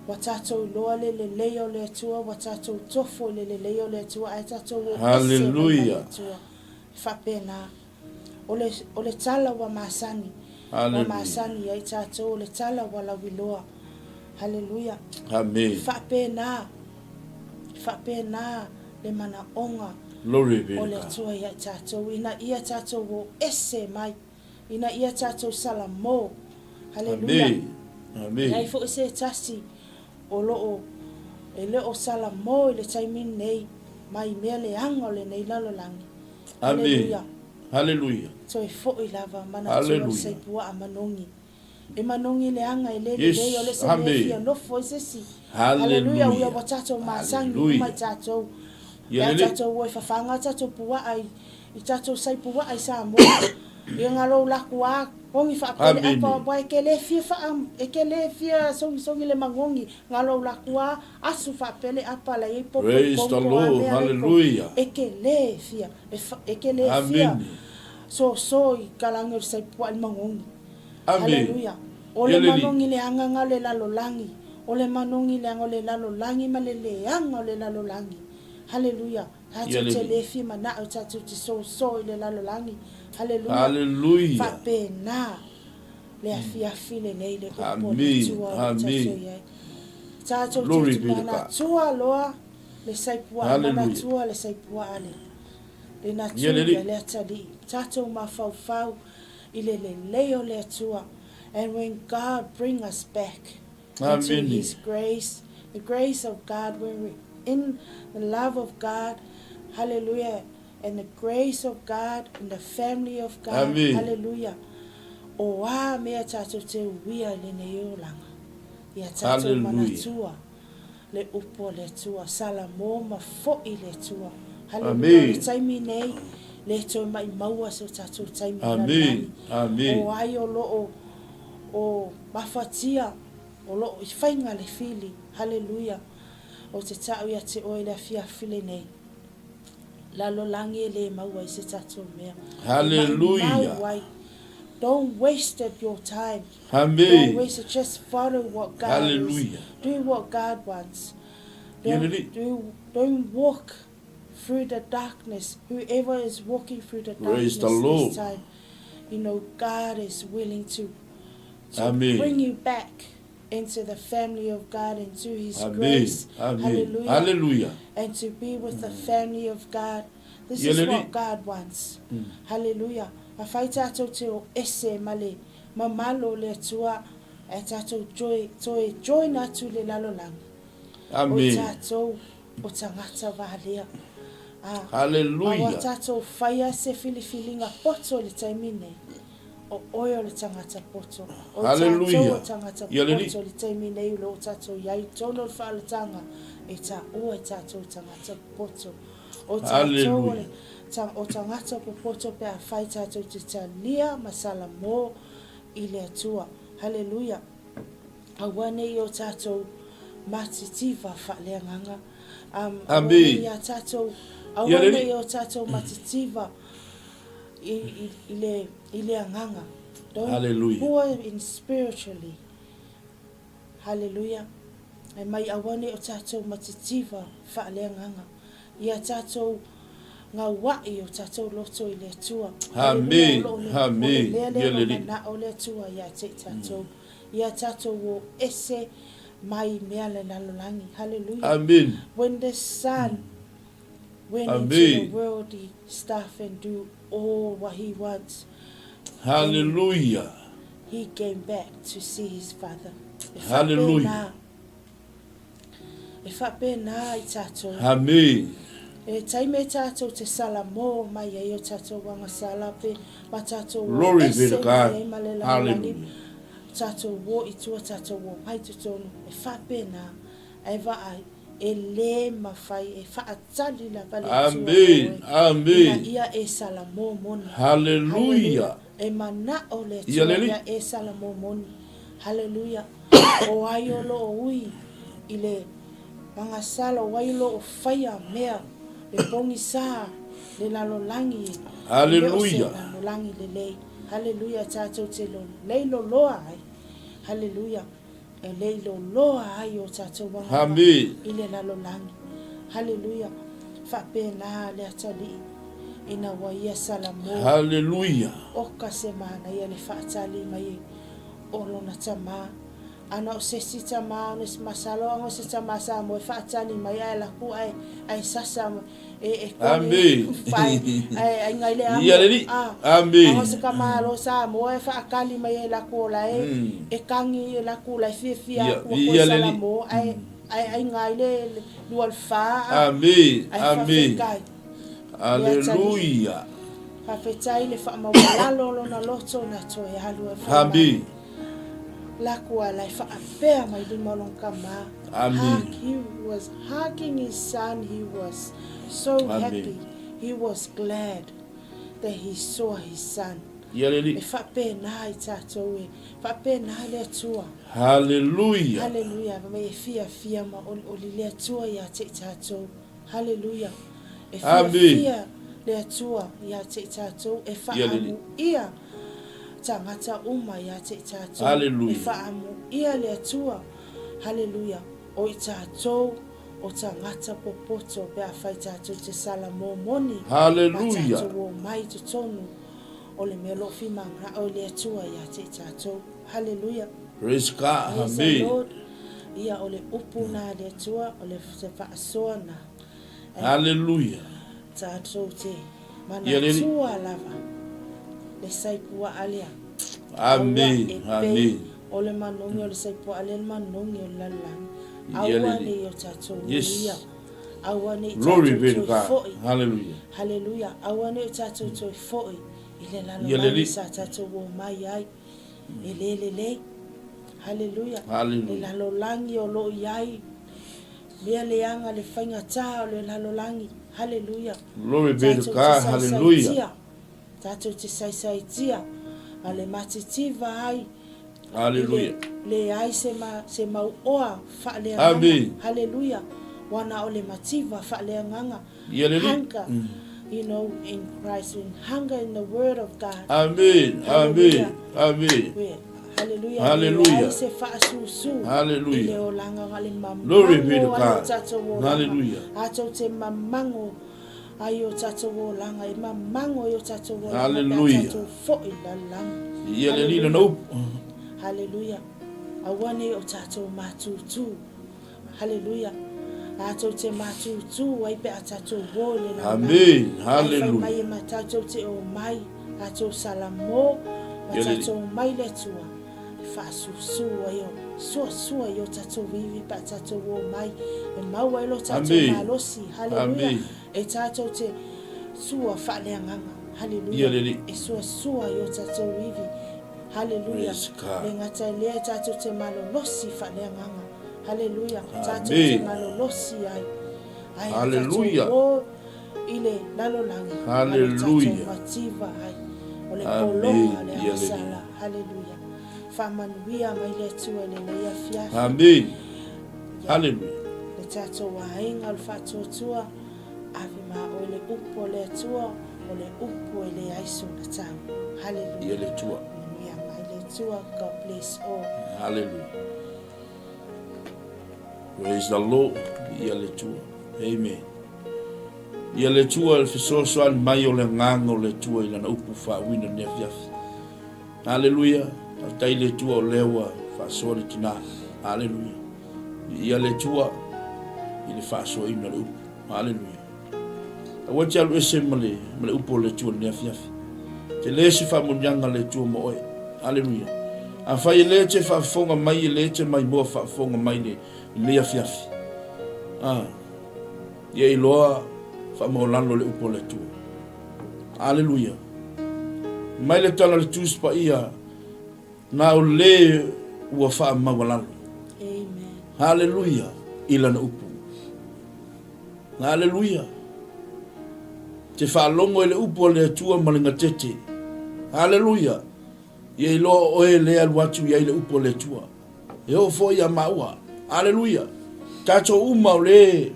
Ua tatou iloa le lelei o le Atua, ua tatou tofo i le lelei o le Atua, ae tatou o ese mai ma le Hallelujah. Atua. E faapena. O le, o le tala ua masani, ua Hallelujah. masani ai tatou, o le tala ua lauiloa. Haleluia. Amen. Faapena, faapena le manaoga Glory be o to le God. Atua ia i tatou, ina ia tatou o ese mai, ina ia tatou salamo. Haleluia. Amen. E ai Amen. foi se tasi o lo o e le o salamo i le taimi nei mai mea leaga o lenei lalolagi. Amen. Haleluia. Hallelujah. Toe foi lava manatua le Hallelujah. saipuaa manogi. E manogi leaga e le Yes. lelei o le se mea Amen. fia nofo ai se isi. Haleluia uia Hallelujah. ua tatou masani uma i Hallelujah. tatou. Pe Ia a lelei. tatou o e fafaga tatou puaa i i tatou sai puaa i Samoa. Ia nga lou laku a ongi faapele apa Amene. wa e ke le fia faa e ke le fia songisongi le magogi nga lou laku a asu faapele apa la iai popo i Praise the pou po a Lord. mea la i pou Hallelujah. e ke le fia e fa e ke le fia Amene. soso i kalagi o le sai puaa i le magogi. Amene. Haleluia. O Ia le lelei. manogi leaga nga o le lalolagi. O le manogi leaga o le lalolagi ma le leaga o le lalolagi. Haleluia. Ia Tatou te lelei. le fia manao tatou te soso i le lalolagi. Haleluia. Hallelujah. Faapena le afiafi lenei le upu a le Amen. Atua o lo o tatou Amen. i ai. Tatou te Glory be to God. manatua loa le saipuaa, Hallelujah. manatua le saipuaa le le Ia natura lelei. le atalii. Tatou mafaufau i le lelei o le Atua. And when God bring us back into Amene. His grace, the grace of God, when we're in the love of God, hallelujah, and the grace of God, in the family of God, Amen. hallelujah. O a mea tatou te uia i lenei olaga, ia tatou Hallelujah. manatua le upu a le Atua, Salamo ma foi le Atua. Hallelujah. O le Amen. taimi nei, le toe maimaua so tatou taimi i Amen. lalolagi. Amen. O ai o lo o o mafatia, o lo o i faiga le fili. Hallelujah. Ou te tau ia te oe i le afiafi lenei. Lalolagi e le maua ai se tatou mea. E Hallelujah. maumau ai. Don't waste it your time. Don't Amen. waste it. Just follow what God is. Hallelujah. Do what God wants. Ia Don't lelei. do don't walk through the darkness. Whoever is walking through the Praise darkness the this Lord. time, you know, God is willing to to Amen. bring you back into the family of God, into His Amen. grace. Amen. Hallelujah. Hallelujah. And to be with the family of God. This Ia is lelei. what God wants. Hallelujah. Afai tatou te o ese ma le mamalu o le Atua, e tatou joy, toe join atu i le lalolagi. O Amen. tatou o tagata valea. A, ma ua Hallelujah. tatou faia se filifiliga poto i le taimi nei. O oe o le tagata poto. O tatou o Hallelujah. tagata Ia lelei. poto i le taimi nei o lo o tatou i ai i totonu o le faaolataga, e taua i tatou tagata poto. O tatou o Hallelujah. le ta, o tagata popoto pe afai tatou te talia ma salamo i le Atua. Hallelujah. Aua nei o tatou matitiva faaleagaga. Um, aua nei ia tatou, aua nei o tatou matitiva i, i, i, le, i le agaga. Don't Hallelujah. poor in spiritually. Hallelujah. E mai aua nei o tatou matitiva faaleagaga. Ia tatou gauaʻi o tatou loto i le Atua. Hallelujah. O lo o le mea lea o lo o manao le Atua ia te i tatou. Ia tatou o ese mai mea le lalolagi. Hallelujah. Amen. When the son went into the worldly stuff and do all what he wants. Hallelujah. He came back to see his father. E Hallelujah. E faapena i tatou. Amen. E taimi e tatou te salamo mai ai o tatou agasala pe ma tatou o Glory be ese to mai God. ai ma le lalolagi, Hallelujah. tatou o i tua tatou o mai totonu, e faapena e vaai e le mafai e faatali lava le Atua mo Amen. oe ina Amen. ia e salamo moni. Hallelujah. Hallelujah. E manao le Ia Atua le Alii. ia e salamo moni. Hallelujah. O ai o loo ui i le magasala, o ai o loo faia mea le pogisa le lalolagi e le o se Hallelujah. lalolagi lelei. Hallelujah. Tatou te lelei loloa ai. Hallelujah. E lei loloa ai o tatou agaga Amen. i le lalolagi. Hallelujah. Faapena le atalii ina ua ia Salamo. Hallelujah. Oka se manaia le faatali mai o lona tama. Ana o sesi tama ona masalo anga o se tama Samoa e faatali mai ae laku ae ae sasa e e koni Amen. fae ae ai ngai le Ia amo le Alii. a Amen. anga o se kama lo Samoa e faakali mai e laku o lae e kangi e laku la e fiafia Ia aku a koe ia le Alii. Salamo ae ae ai ngai le lua le fa a Amen. ae Amen. faafetai le atalii. Hallelujah. Faafetai le faamaualalo o lona loto na toe alu ai fai mai. Amen. Laku a lai faapea mai lima o lona kama. Amen. Hug, he was hugging his son, he was so Amen. happy, he was glad that he saw his son. Ia le E Alii. faapena i tatou e faapena le Atua. Hallelujah. Hallelujah. Mai e fiafia ma olioli le Atua ia te i tatou. Haleluia! E fiafia le Atua ia te i tatou, e faaamuia tagata uma ia te i tatou, e faaamuia le Atua, haleluia, o i tatou o tagata popoto pe afai tatou te salamo moni ma tatou omai i totonu o le mea o lo o fimagao i le Atua ia te i tatou. Haleluia! Praise God. Praise the Lord. Ia o le upu na a le Atua, o le se faasoa na. Hallelujah. Tatou te manatua lava le saipuaa lea. Amen. Amen. O le manogi o le saipuaa lea le manogi o le lalolagi. Aua ne i o tatou muia. Aua ne i tatou toe foi. Hallelujah. Hallelujah. Aua ne i o tatou toe foi i le lalolagi sa tatou omai ai. E le lelei. Haleluia. Le lalolagi o lo o i ai mea leaga le faigata o le lalolagi. Haleluia. Glory be to God. Hallelujah. Tatou te saisaitia ma le matitiva ai. Hallelujah. Le ai se, ma, se mau oa faaleagaga. Amen. Haleluia. Wana o le mativa faaleagaga. Ia le Alii. Hunger, you know, in Christ, in hunger in the word of God. Amen. Hallelujah. Amen. Amen. We, hallelujah. Hallelujah. Leai se faasusu Hallelujah. i le olaga ga le Glory be to mamango ai o God. tatou olaga. Hallelujah. Atou te mamango ai o tatou olaga, e mamango ai o tatou olaga pe a Hallelujah. tatou foi i lalolagi. Ia le Alii lona Hallelujah. upu. Hallelujah. Aua nei o tatou matutu. Haleluia. Tatou te mātūtū ai pe a tatou o i le lalolagi. Amen. Ai fai mai Haleluia. e ma tatou te omai, tatou salamo, ma Ia le Alii. tatou omai le Atua e faasusu ai o suasua i o tatou iwi pe a tatou omai, e maua ai lo tatou Amen. malosi. Haleluia. Amen. E tatou te sua faaleagaga. Ia Haleluia. le Alii. E suasua i o tatou iwi. Haleluia. Praise God. Le gata i lea tatou te malolosi faaleagaga. Haleluia. Tatou te Amen. malolosi ai. Ai a tatou Haleluia. o i le lalolagi. Ma lo tatou Haleluia. mativa ai. O le Amen. pologa le Ia le agasala. Haleluia. Faamanuia mai le Atua i lenei afiafi. Amen. Haleluia. Le tatou aiga o le faatuatua, ave ma oe le upu a le Atua, o le upu e leai sona tau. Haleluia. Ia le Atua. Manuia mai le Atua. God bless all. Haleluia. Praise the Lord. Ia le Atua. Amen. Ia le Atua le fesoasoani mai o le agaga o le Atua i lana upu faauina nei afiafi. Aleluia! Faafetai i le Atua o lea ua faasoa le tina. Aleluia! Viia le Atua i le faasoaina o le upu. Aleluia! Aua e te alu ese ma le, ma le upu o le Atua i lenei afiafi. Tele se faamanuiaga a le Atua mo oe. Aleluia! Afai e le te faafofoga mai, e le te maimoa faafofoga mai i lenei afiafi. Ah. Ia iloa faamaualalo le upu a le Atua. Aleluia. Mai le tala a le Tusi Paia, na o le ua faamaualalo. Amen. Aleluia i lana upu. Aleluia. Te faalogo i le upu a le Atua ma le gatete. Aleluia. Ia iloa o oe le alu atu i ai le upu a le Atua. E oo foi ia maua. Aleluia. Tatou uma o le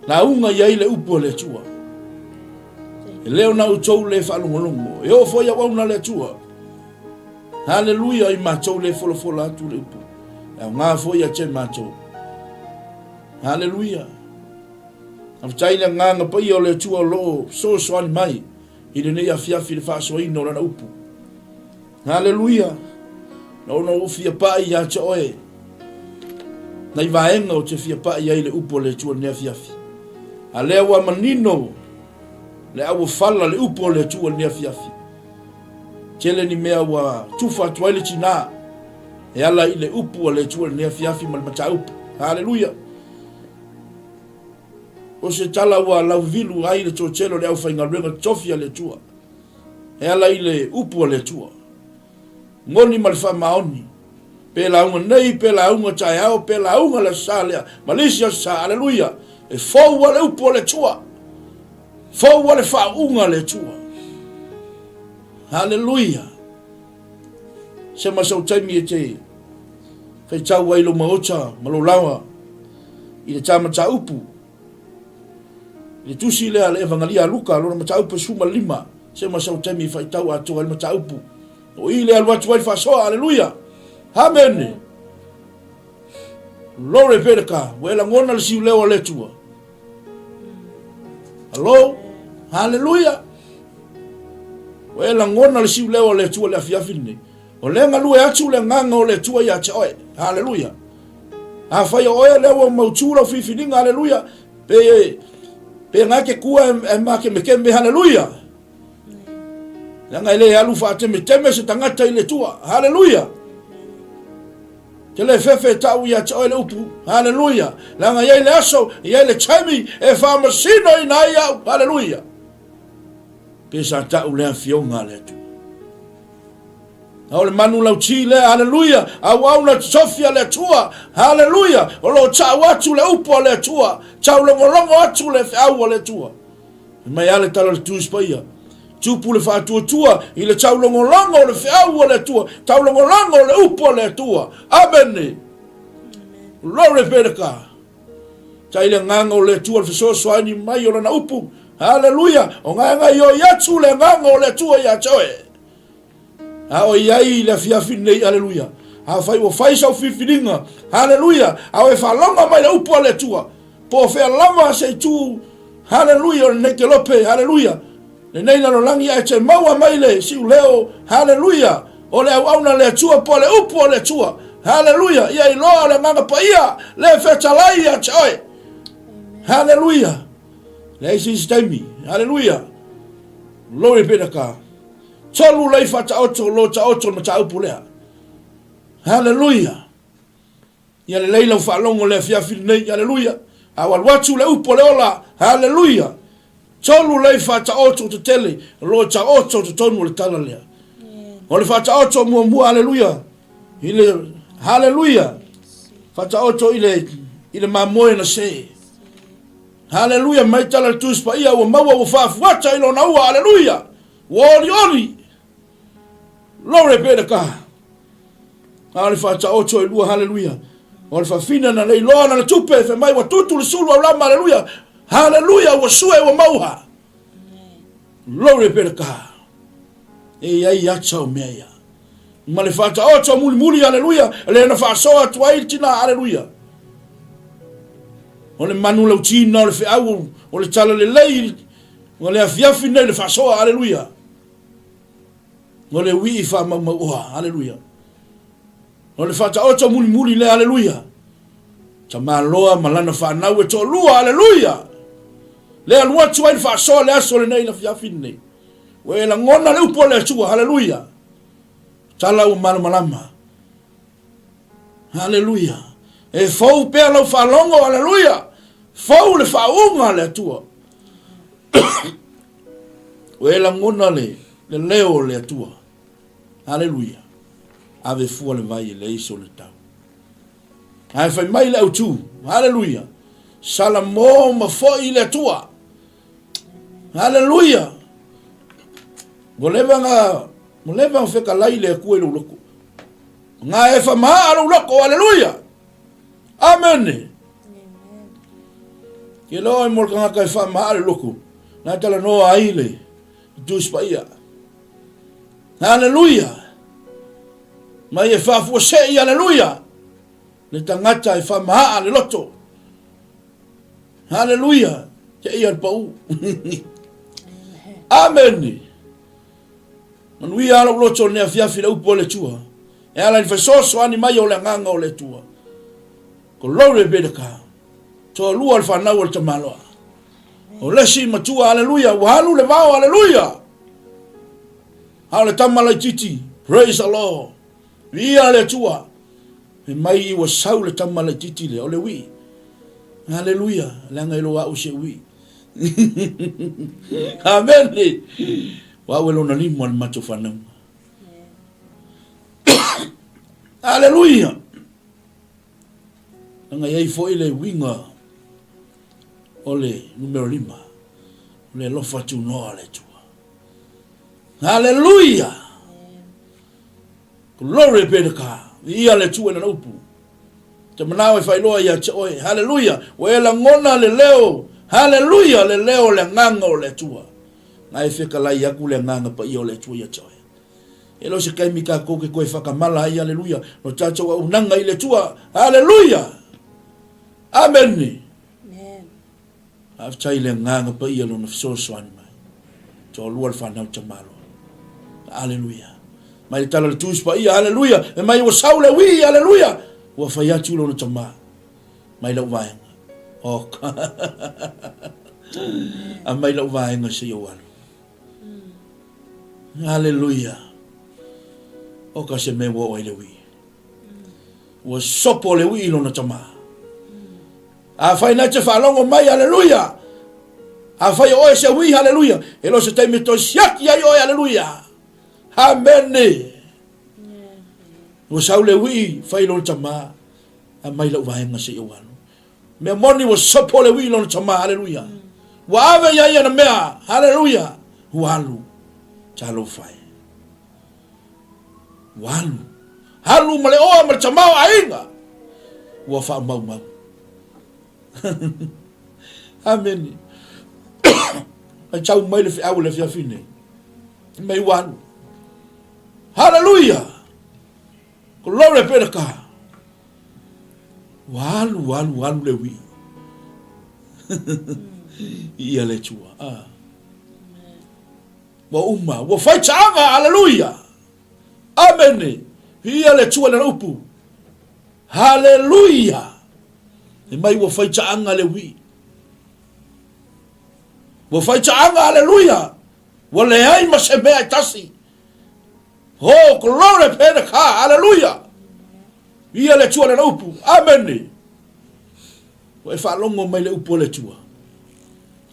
lauga i ai le upu a le Atua. E le o na outou le faalogologo. E oo foi auauna a le Atua. Aleluia i matou le folafola atu le upu. E aoga foi ia te matou. Aleluia. Faafetai i le agaga paia o le Atua o lo o fesoasoani mai i lenei afiafi i le faasoaina o Lana upu. Aleluia! Na ona ou fia pai ia te oe, nai vaega ou te fia pai ai le upu a le Atua i lenei afiafi. A lea ua manino le auofala le upu a le Atua i lenei afiafi. Tele ni mea ua tufa atu ai le tina e ala i le upu a le Atua i lenei afiafi ma le mataupu. Aleluia! O se tala ua lauvilu ai le toatele o le aufaigaluega totofi a le Atua e ala i le upu a le Atua. Moni ma le faamaoni, pe lauga nei, pe lauga taeao, pe lauga le Aso Sa lea, ma le isi Aso Sa, aleluia, e fou lava le upu a le Atua, fou lava le faauuga a le Atua. Aleluia! Se ma sou taimi e te faitau ai lou maota ma lou laoa i le ta mataupu i le tusi lea a le Evagalia a Luka, lona mataupu e 15, se ma sau taimi e faitau atoa ai le mataupu. O i le alu atu ai le faasoa, aleluia! Amene! Glory be to God. Ua e lagona le siuleo a le Atua. Hello? Hallelujah! Ua e lagona le siuleo a le Atua le afiafi lenei. O lea galue atu le agaga o le Atua ia te oe. Haleluia. Afai o oe lea ua mautu lau filifiliga, haleluia, pe, pe nga ke kua e, e makemekeme, haleluia. Leaga e le alu faatemeteme se tagata i le Atua. Haleluia. Te le fefe e tau ia te oe le upu. Haleluia. Leaga i ai le aso, i ai le taimi e faamasino ina ai au. Haleluia. Pe sa tau le afioga a le Atua. A o le manu lauti lea, haleluia, auauna totofi a le Atua, haleluia, o lo o tau atu le upu a le Atua, taulogologo atu le feau a le Atua. Fai mai a le tala o le Tusi Paia, tupu le faatuatua i le taulogologo o le feau a le Atua, taulogologo o le upu a le Atua. Amene. Glory be to God. Tai le agaga o le Atua le fesoasoani mai o lana upu. Haleluia! O gaegaioi atu le agaga o le Atua ia te oe. A o i ai i le afiafi lenei, aleluia. Afai ua fai sau filifiliga, haleluia, a o e faaloga mai le upu a le Atua, po o fea lava se itu, haleluia, o lenei kelope, haleluia, lenei lalolagi ae te maua mai le siuleo, haleluia, o le auauna a le Atua po o le upu a le Atua, haleluia, ia iloa o le Agaga Paia le fetalai ia te oe. Haleluia. Leai se isi taimi, haleluia. Glory be to God. Tolu lei faataoto lo taoto le mataupu lea. Haleluia! Ia lelei lau faalogo le afiafi lenei. Haleluia! A ua alu atu le upu o le ola. Haleluia! Tolu lei faataoto tetele lo taoto totonu o le tala lea. O le faataoto muamua, haleluia, i le, haleluia, faataoto i le, i le mamoe na se. Haleluia, mai tala le Tusi Paia ua maua ua faafuata i lona ua, haleluia. Ua olioli. Glory be to God. A o le faataoto e lua, haleluia. O le fafine na le iloa na le tupe, fai mai ua tutu le sulu aulama, aleluia, haleluia, ua sue ua mauha. Glory be to God. E i ai ata o mea ia. Ma le faataoto mulimuli, aleluia, le na faasoa atu ai le tina, aleluia. O le manu lautina o le feau o le tala lelei o le afiafi nei le faasoa, aleluia. O le uii faamaumauoa, aleluia. O le faataoto mulimuli lea, aleluia. Tamaloa ma lana fanau e toalua, aleluia. Le alu atu ai le faasoa le aso lenei, le afiafi lenei. Ua e lagona le upu a le Atua, haleluia. Tala ua malamalama. Haleluia. E fou pea lau faalogo, haleluia. Fou le faauuga a le Atua. Ua e lagona le, le leo o le Atua. Haleluia. Ave fua le vai e leai sona tau. Ae fai mai le autu. Haleluia. Salamo ma foi le Atua. Haleluia. Ua leva na ua leva na fetalai le Atua i lou loto. Nga e whamaa lou loto. Haleluia. Amene. Ke loa e mo le tangata e whamaa le loto. Na tala noa ai le Tusi Paia. Haleluia. Mai e faafuasei, haleluia, le tagata e faamahaa le loto. Haleluia. Te ia le pau. Amene. Manuia lou loto ne afiafi le upu o le Atua. E ala i le fesoasoani mai o le agaga o le Atua. Glory be to God. Toalua le fanau o le tamaloa. O le isi matua, aleluia, ua alu le vao, aleluia. A o le tama laititi, praise the Lord. Viia le Atua. E mai ua sau le tama laititi lea, o le ui. Aleluia, leaga e loa au se ui. Amen. Ua au e lona lima le matou fanauga. Aleluia. Leaga e i ai foi le uiga o le numera 5, o le alofa tunoa o le Atua. Haleluia! Glory be to God. Viia le Atua i lana upu. Te manao e faailoa ia te oe. Haleluia! Ua e lagona le leo. Haleluia! Le leo o le agaga o le Atua. Na e fetalai atu le agaga paia o le Atua ia te oe. E le o se taimi tatou te toe whakamala ai, aleluia, no tātou auaunaga i le Atua, aleluia! Amene! Faafetai i le agaga paia lona fesoasoani mai. Toalua le fanau tamaloa. Aleluia. Mai le tala le Tusi Paia, aleluia, e mai ua sau le ui, aleluia, ua fai atu lona tama mai lau vaega. Oh, a mai lau vaega se i ou alu. Aleluia. O ka se mea ua oo ai le ui. Ua sopo le ui i lona tama. Afai na te faalogo mai, aleluia. Afai o oe se ui, aleluia. E le o se taimi e toe siaki ai oe, aleluia. Amene. Ua sau le ui, fai lona tama. Aumai lau vaega se i ou alu. Mea moni ua sopo le ui i lona tama, haleluia. Ua ave ia ia na mea, haleluia. Ua alu, talofa e. Ua alu, alu ma le oa ma le tama o aiga. Ua faamaumau. Amene. Ai tau mai le feau le afiafi nei. Mai ua alu. Haleluia. Glory be to God. Ua alu, alu, alu le uii. Ia le Atua. Ah. Ua uma, ua fai taaga, aleluia. Amene. Ia le Atua le upu. Haleluia. E mai ua fai taaga le uii. Ua fai taaga, aleluia. Ua leai ma se mea e tasi. Oh, glory be to God. Hallelujah. Ia le Atua lana upu. Amene. Ua e faalogo mai le upu o le Atua.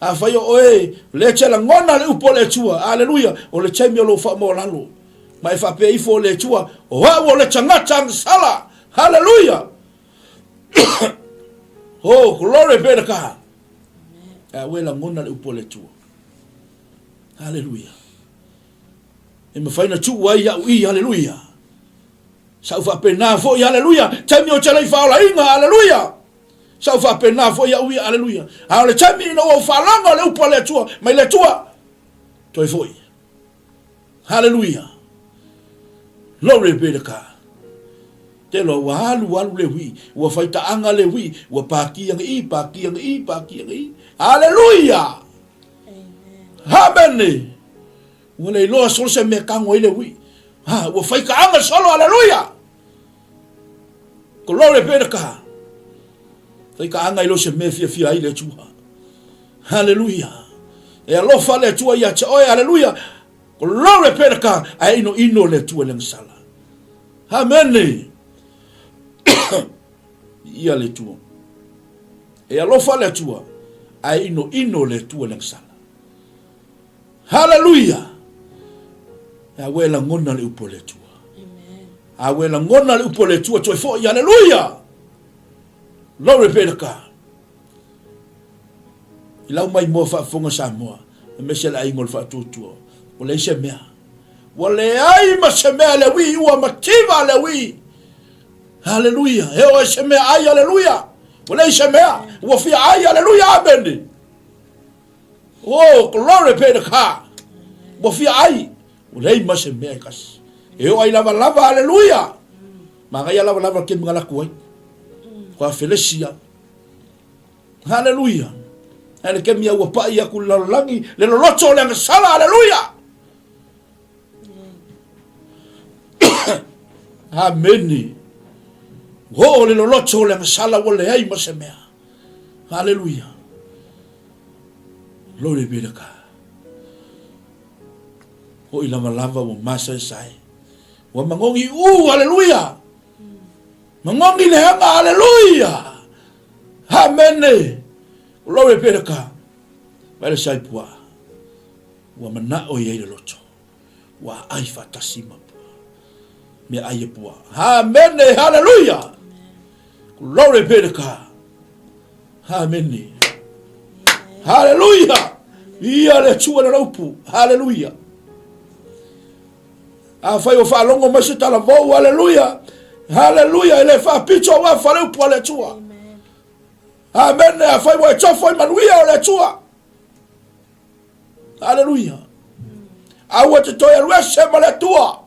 Afai o oe, lea te lagona le upu o le Atua. Hallelujah. O le taimi o lou faamaualalo. Ma e faapea ifo o le Atua, o au o le tagata agasala. Hallelujah. oh, glory be to God. A ua e lagona le upu o le Atua. Hallelujah. E mafai na tuu ai au i, haleluia. Sa ou faapena foi, aleluia, taimi o te le i faaolaina, aleluia. Sa ou faapena foi au ia, aleluia. A o le taimi ina ua ou faalogo le upu a le Atua mai le Atua, toe foi. Haleluia. Glory be to God. Te loa ua alu alu le ui, ua fai taaga le ui, ua pakia ngi i, pakia ngi i, pakia ngi i. Haleluia. Amen. Ua le iloa solo se mea tago ai le ui. Ha, ua fai taaga solo, haleluia. Glory be to God. Fai taaga i lo se mea fiafia ai le Atua. Haleluia. E alofa le Atua ia te oe, haleluia. Glory be to God. Ae ino ino le Atua le agasala. Amene. Ia le Atua. E alofa le Atua. Ae ino ino le Atua le agasala. Haleluia. E awe lagona le upu a le Atua. Awe lagona le upu a le Atua toe foi. Haleluia. Glory be to God. I lau maimoa faafofoga Samoa, aemaise le aiga o le faatuatua, ua leai se mea. Ua leai ma se mea le ui, ua mativa le ui. Haleluia. E oo i se mea ai, haleluia. Ua leai se mea, ua fia ai, haleluia, amene. Oh, glory be to God. Ua fia ai, ua leai ma se mea e kasi. E oo ai lava lava, haleluia. Magaia lava lava ke mingalaku ai. Kua felesia. Haleluia. Ae le kemi ua pai aku le lalolagi, le loloto o le agasala, haleluia. Amene. Ho le loloto o le agasala ua leai ma se mea. Haleluia. Glory be to God. Hoi lava lava ua masaesae. Ua magogi u, haleluia. Magogi le hanga, haleluia. Amene. Glory be to God. Mai le sai pua. Ua manao i ai le loto. Ua ai faatasi ma pua. Mea ai e pua. Amene. Haleluia. Glory be to God. Amene. Haleluia. Ia le Atua le laupu. Haleluia. Afai ua faalogo mai se talavou, haleluia, haleluia, e le faapito aua faleupu a le Atua. Amene, afai ua e tofo i manuia o le Atua. Haleluia. Aua te toe alu ese ma le Atua.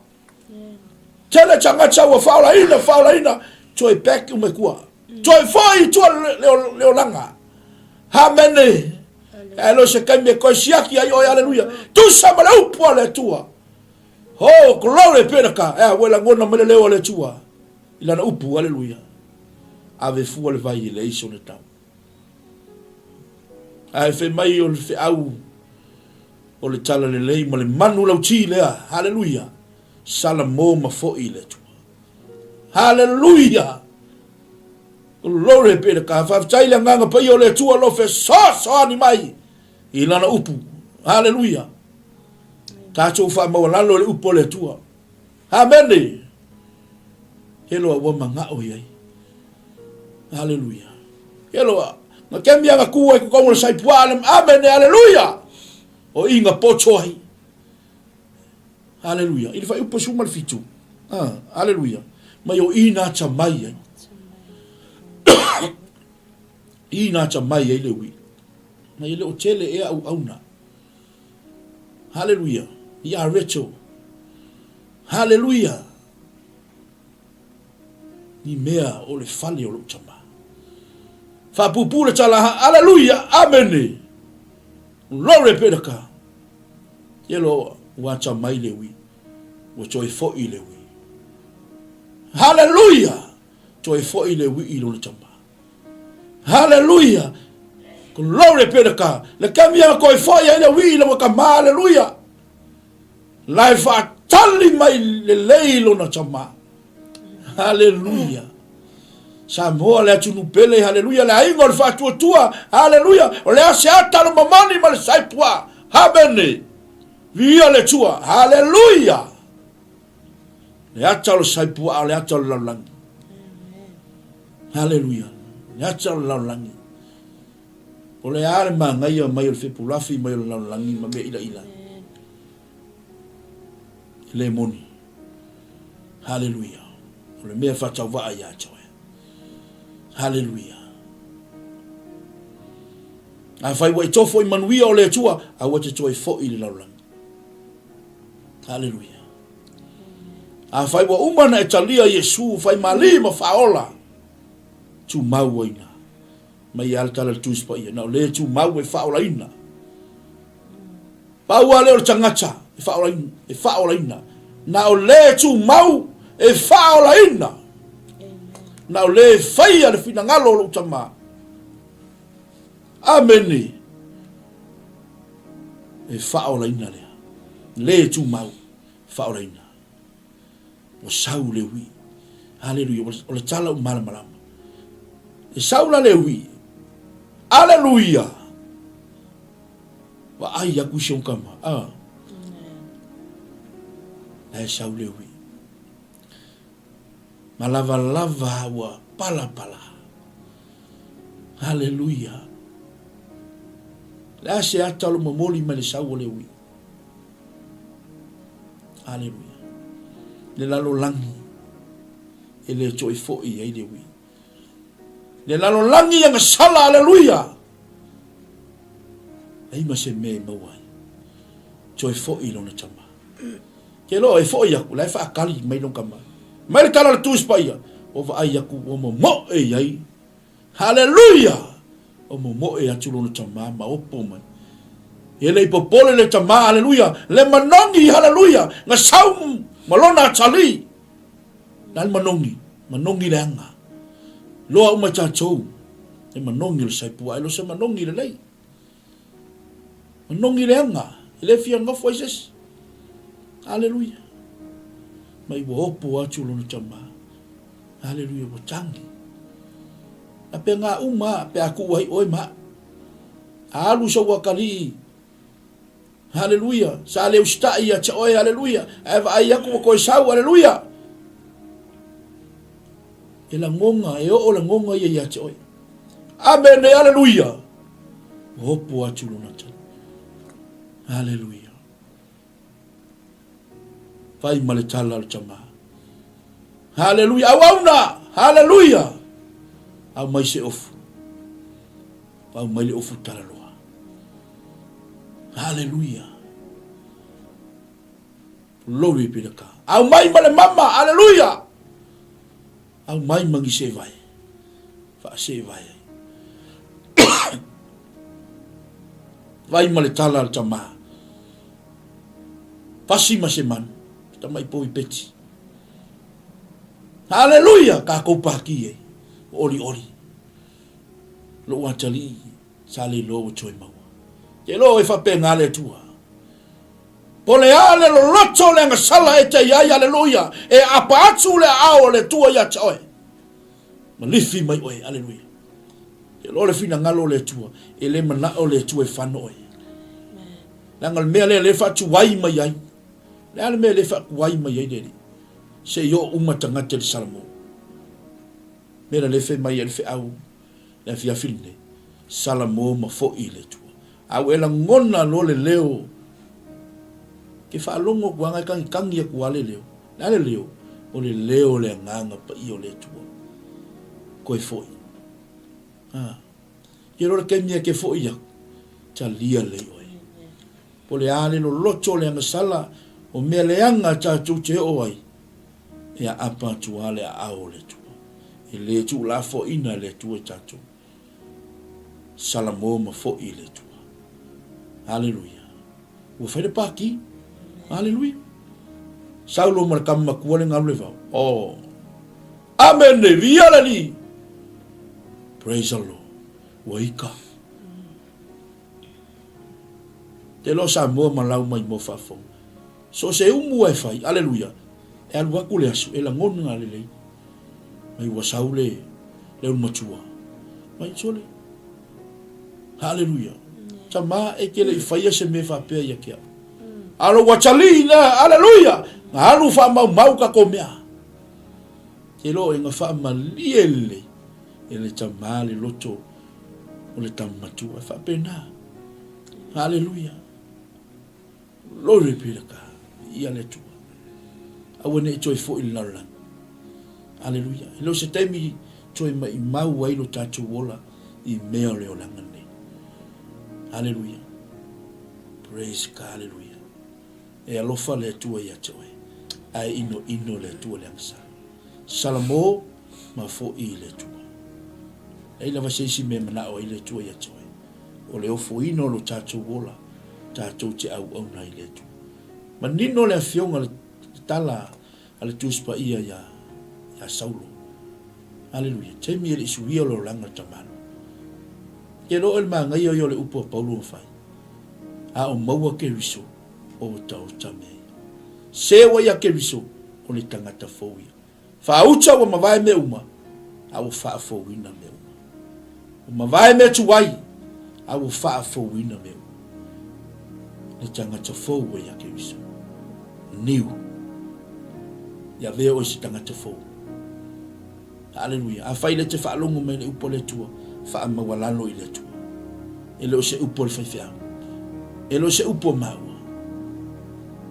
Tele tagata ua faolaina, faolaina, toe back uma i kua. Toe foi i tua le olaga. Amene. Ae le o se taimi e toe siaki ai oe, aleluia. Tusa ma le upu a le Atua. Oh, glory be to God. Ea, ua lagona mai le leo a le Atua i lana upu, aleluia. Ave fua le vai e leai sona tau. Ae fai mai o le feau o le tala lelei ma le manu lauti lea, haleluia. Salamo ma foi i le Atua. Haleluia! Glory be to God. Faafetai le agaga paia o le Atua o lo o fesoasoani mai i lana upu. Haleluia. Tatou faamaualalo i le upu a le Atua. Amene. He loa ua manao i ai. Haleluia. He loa. Na kemi anga ku ai ku kaunga le saipua ale. Amene. Haleluia. O inga poto ai. Haleluia. I le fuaiupu 17. Ah, haleluia. Mai o i nā atamai ai. I nā atamai ai le ui. Mai e le o tele ea auauna. Haleluia. I a Rachel. Haleluia. Ni mea o le fale o lou tama. Faapuupuu le tala, haleluia, amene. Glory be to God. Telo ua atamai le ui. Ua toe foi le ui. Haleluia! Toe foi le ui i lona tama. Haleluia! Glory be to God. Le kami a koe foi ai le ui i lona tama. Haleluia! La e faatali mai lelei lona tama. Haleluia! Samoa le atunuu pele, haleluia, le aiga o le faatuatua, haleluia, o le a se ata le mamani ma le saipua, amene, viia le Atua, haleluia, le ata o le saipua, o le ata o le lalolagi, haleluia, le ata o le lalolagi, o le a le manaia mai o le fepulafi mai o le lalolagi ma mea ilaila. E le moni. Haleluia. O le mea faatauvaa ia te oe. Haleluia. Afai ua e tofo i manuia o le Atua, aua te toe foi i le lalolagi. Haleluia. Afai ua uma na e talia Iesu fai mali ma faaola, tumau ai ina. Mai a le tala le Tusi Paia, na o le tumau e faaolaina. Pau lava lea o le tagata e faaolaina, e faaolaina. Na o le tumau e faaolaina. Na o le faia le finagalo o lou tama. Amene. E faaolaina lea. Le tumau faaolaina. Ua sau le ui. Aleluia. O le tala u malamalama. E sau la le ui. Aleluia. Vaai aku si kama. Ah. La e sau le ui. Ma lava lava ua pala pala. Aleluia. Le a se ata o lo momoli mai le sau o le ui. Aleluia. Le lalolagi e le toe foi ai le ui. Le lalolagi ia gasala, aleluia. Ai ma se mea e maua ai. Toe foi lona tama. Ke loa e foi aku, la e faakali mai lona tama. Mai le tala o le Tusi Paia, o vaai aku ua momoe i ai. Haleluia! O momoe atu lona tama ma opo mai. E le i popole le tama, aleluia, le manogi, haleluia, gasau ma lona atalii. La le manogi, manogi leaga. Loa uma i tatou, e manogi o le saipua, ae le o se manogi lelei. Manogi leaga, e le fia nofo ai se isi. Aleluia. Mai ua opo atu lona tama. Aleluia, ua tagi. A pe ngā uma, pe a kuu ai oe ma. A alu sou akalii Haleluia! Sa le usitai ia te oe, haleluia! Ae vaai aku ua koe sau, haleluia! E lagoga, e oo lagoga ia ia te oe. Amene, haleluia! Ua opo atu lona tali. Haleluia! Fai ma le tala o le tama. Haleluia! Auauna! Haleluia! Aumai se ofu. Pau mai le ofu talaloa. Haleluia. Glory be to God. Aumai ma le mama. Haleluia. Aumai ma ni se vai. Faasee vai ai. Vai ma le tala a le tama. Pasi ma se manu. Tama i poi peti. Haleluia. Kākou pākī ai. Oli oli. Lou atalii sa le iloa ua toe maua. Te iloa e faapena le Atua. Po le a le loloto o le agasala e te i ai, aleluia, e aapa atu le aao o le Atua ia te oe. Ma lifi mai oe, aleluia. Te iloa le finagalo o le Atua, e le manao le Atua e fano oe. Leaga o le mea lea lea e faatuai mai ai. Le a le mea lea e faatuai mai ai le Alii. Se i oo uma tagata i le Salamo. Mea la lea fai mai ai le feau le afiafi lenei, Salamo ma foi i le Atua. A ua e lagona loa le leo, ke faalogo atu lava e kagikangi atu lava le leo. Le a le leo? O le leo o le Agaga Paia o le Atua. Koe foi. A. Ia loa le taimi e ke foi aku, talia lelei oe. Po le a le loloto o le agasala o mea leaga tatou te oo ai, e aapa atu lava le aao o le Atua. E le tuulafoaiina e le Atua i tatou. Salamo ma foi i le Atua. Aleluia. Ua fai le pākī. Aleluia. Sau loa ma le tama matua le galu le vao. Oh. Amene, viia le Alii. Praise the Lord. Ua ika. Te loa Samoa ma lau mai mo faafofoga. So o se umu e fai, aleluia, e alu atu le aso, e lagona lelei. Mai ua sau le, le ulu matua. Mai sole. Haleluia. Tama e te le i faia se mea faapea ia te au. Alo ua tali na, aleluia. Nga alu faamaumau ka kou mea. Te loa e nga faamalie lelei. E le tama le loto o le tama matua. E faapena. Haleluia. Glory be to God. Ia le Atua. Aua ne i toe foi i le lalolagi. Aleluia. E le o se taimi toe maimau ai lo tatou ola i mea o le olaga nei. Aleluia. Praise God, aleluia. E alofa le Atua ia te oe, ae inoino le Atua le agasala. Salamo ma foʻi i le Atua. Leai lava se isi mea e manao ai le Atua ia te oe, o le ofoina o lo tatou ola, tatou te auauna ai i le Atua. Manino le afioga le tala a le Tusi Paia ia, ia Saulo. Aleluia. Taimi e le i suia o le olaga o le tamaloa. Ke loa oe le manaia ia o le upu a Paulo na fai, A o maua Keriso, o otaota mea ia. Seua ia Keriso, o le tagata fou ia. Faauta ua mavae mea uma, a ua faafouina mea uma. Ua mavae mea tuai, a ua faafouina mea uma. Le tagata fou ua ia Keriso. New. Ia avea oe se tagata fou. Aleluia. Afai le te faalogo mai le upu a le Atua, faamaualalo i le Atua. E le o se upu a le faifeau. E le o se upu a maua.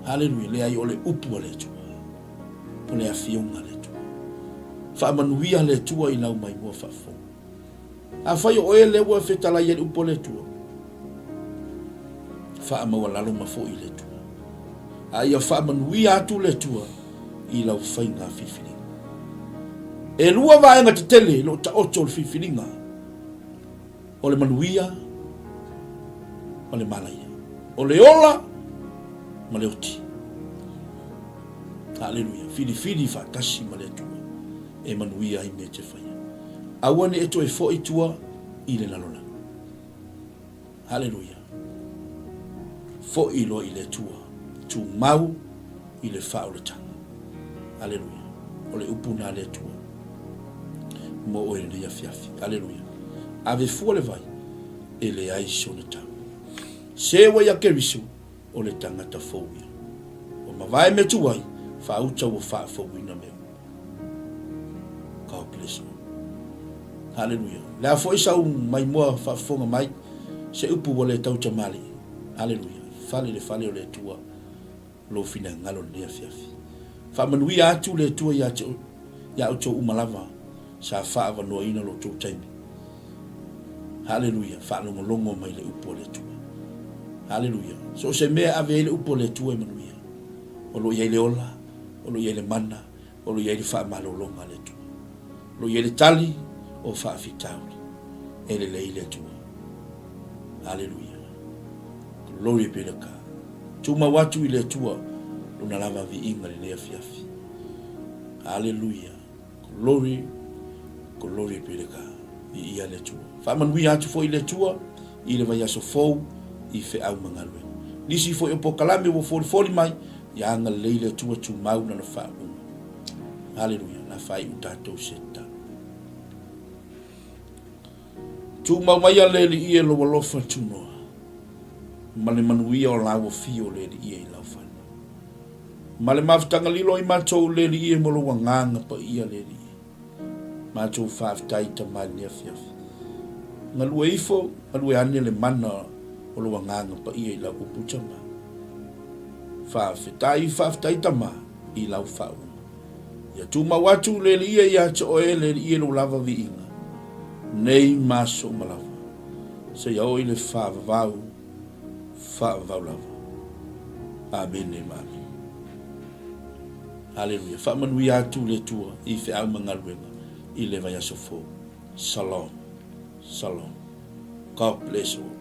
Aleluia. Leai, o le upu a le Atua. O le afioga a le Atua. Faamanuia le Atua i lau maimoa faafofoga. Afai o oe lea ua fetalai ai le upu a le Atua, faamaualalo ma foi i le Atua. A ia faamanuia atu le Atua i lau faiga filifiliga. E lua vaega tetele i loo taoto o le filifiliga, o le manuia ma le malaia, o le ola ma le oti. Aleluia. Filifili faatasi ma le Atua e manuia ai mea e te faia. Aua ne i e toe foi i tua i le lalolagi. Haleluia. Foi loa i le Atua, tumau i le faaolataga. Haleluia. O le upu na a le Atua mo oe lenei afiafi. Haleluia. Ave fua le vai, e leai sona tau. Se ua ia Keriso, o le tagata fou ia. Ua mavae mea tuai, faauta ua faafouina mea uma. God bless all. Hallelujah. Le a foi sau maimoa faafofoga mai, se upu ua le tau tamalii. Hallelujah. Fale le fale o le Atua lou finagalo lenei afiafi. Faamanuia atu le Atua ia te ia outou uma lava sa faaavanoaina lo outou taimi. Hallelujah. Faalogologo mai le upu a le Atua. Hallelujah. So o se mea e ave ai le upu a le Atua e manuia. O lo o i ai le ola, o lo o i ai le mana, O lo o i ai le faamalologa a le Atua. O lo o i ai le tali o faafitauli. E lelei le Atua. Aleluia. Glory be to God. Tumau atu i le Atua lona lava viiga i lenei afiafi. Aleluia. Glory, glory be to God. Viia le Atua. Faamanuia atu foi le Atua i le vaiaso fou i feau ma galuega. Nisi foi o polokalame ua folifoli mai, Ia agalelei le Atua tumau lana faaupuga. Haleluia, na faaiu tatou se tatalo. Tumau mai a le Alii e lou alofa tunoa, ma le manuia o lau afio le Alii e i lau fale. Ma le mafutaga lilo i matou le Alii e mo lou agaga paia le Alii. Matou faafetai Tama i lenei afiafi. Galue ifo, galue ane le mana o lou Agaga Paia i lau upu Tama. Faafetai, faafetai Tama i lau faauuga. Ia tumau atu le Alii e ia te oe le Alii e lou lava viiga, nei ma aso uma lava, seia oo i le faavavau, faavavau lava. Amene ma amene. Aleluia. Faamanuia atu le Atua i feau ma galuega i le vaiaso fou. Shalom. Shalom. God bless all.